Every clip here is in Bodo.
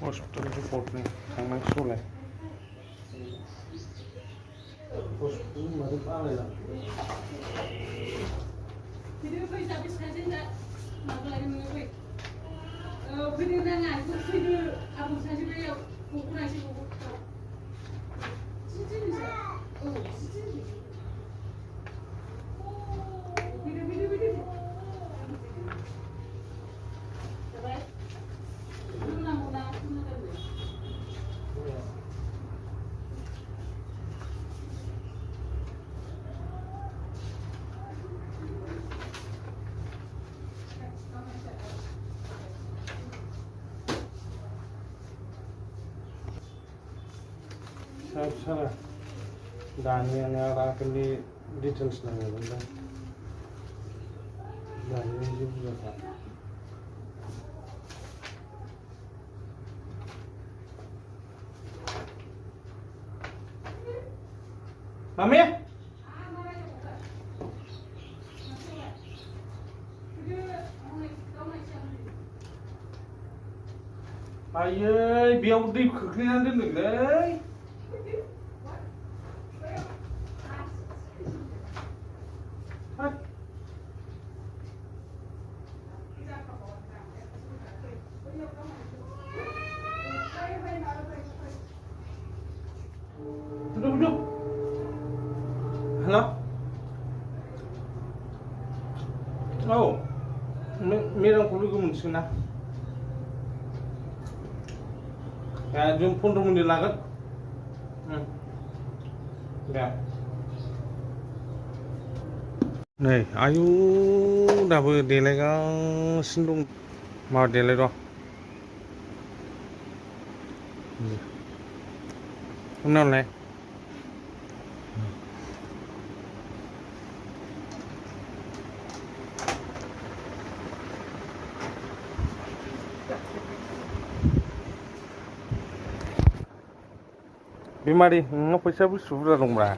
हस्पिटाल रिपर्टनि थांनांसिगौलाय हस्पिटाल होनबाथाय बालायलाङो फैदो फैसा बेसेबां दा माबालाय नोङो फै फैदो नाङा बेखौ फैदो आबौ सासे बैयाव गख'नायसै गख'नायसै Sana Daniel akan di details nanya benda Daniel juga tak Mami ayo biar di kekinian dulu guys duduk. Halo? Oh, merang kulit gue muncul na. Ya, jom 15 menit lagi. Ya. Nih, ayo dapat delegang sindung mau delego. Benar nih. Bimari, ngapa sih sudah dong bra?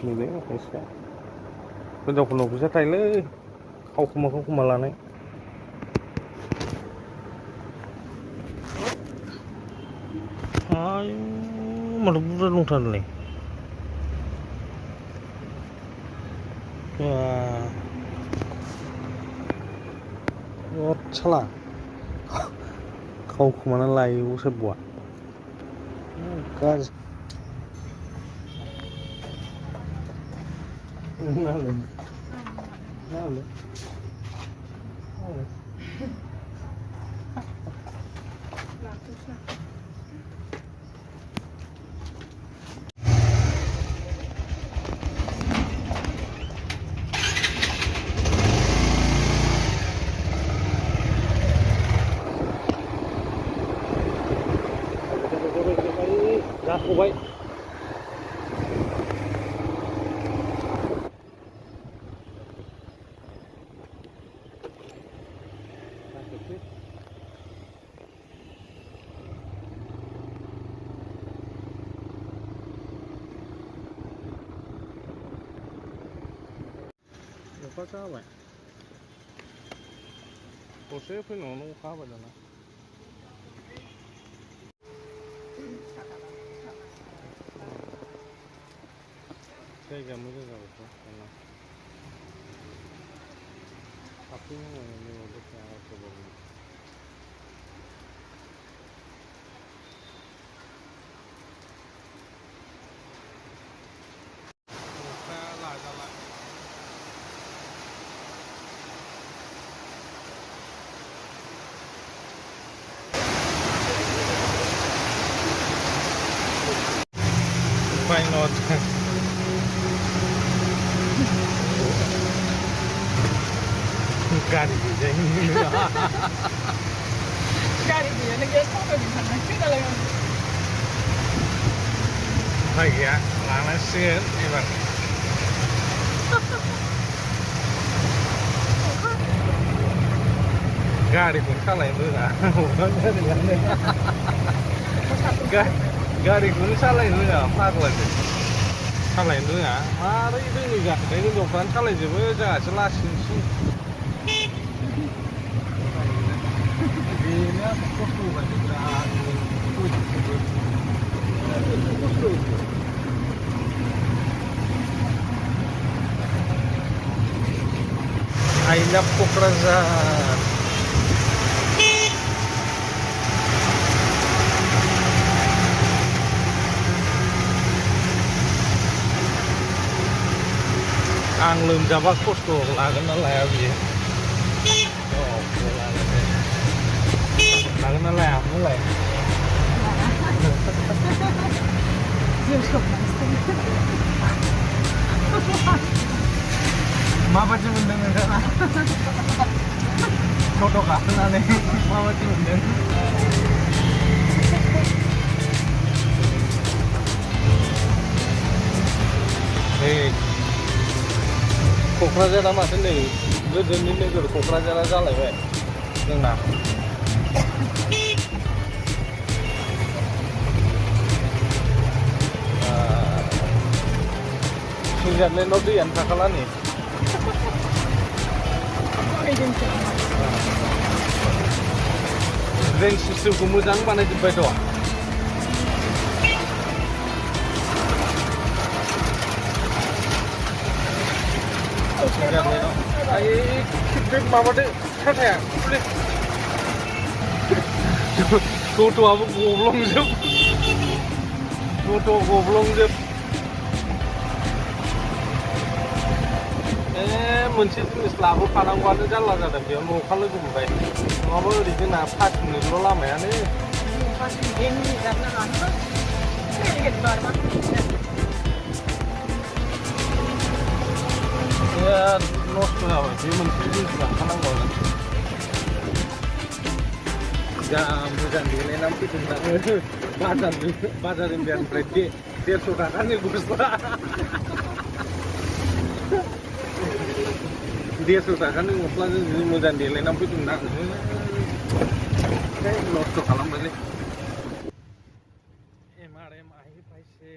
Ini apa sih? Udah penuh bisa Thailand. Kau kumalah nih. Ayo, malah udah dong Thailand. Wah, oh salah. Kau kemana lagi? Usah buat. Gas. Nalo. Baik. Có sao vậy? Cô xếp cái nó khá vậy nè. Saya mudah tahu tu, karena aku ni untuk cara sebelum. Why not? Gari aja ini. Gari dia negara apa di sana? Kita lagi. Baik ya, lama sih, hebat. Gari pun salah itu nggak? Gari pun salah itu nggak? Apa lagi? Salah itu nggak? Ada itu juga. Ini bukan salah juga, jangan jelasin sih. Ini Senyap Kokrajhar. Ang लोमजाबा खस्थ' लागोन ना लाया बियो? लागोन ना लाया बुंलाय? माबायदि मोनदों नोंथाङा? टट' गाखोनानै माबायदि मोनदों? क'क्राझारा माथो नै गोदोनि नोगोर क'क्राझारा जालायबाय जोंना। सुइजारलेण्डआव दैयानो थाखाला नै। ड्रेन सिस्टेमखौ मोजां बानायजोब्बायथ'। बे माबादो टाटाया टट'आबो गब्लंजोब। टट' गब्लंजोब। मोनसे जिनिस लाबोफानांगौआनो जारला जादों बेयावनो अखा लोगो मोनबाय। नङाबा ओरै जोंना 5 मिनिटल' लामायानो। बिराद नस्थ' जाबाय बे मोनसे जिनिस लांखानांगौआनो। जा मोजां देलायनानै फैदों आङो बाजार इन्डियानिफ्राय 150 थाखानि गस्ला। 150 थाखानि गस्लाजों जि मोजां देलायनानै फैदोंना आङो। नस्थ' खालामबायलै। MRM আহিপাইছে।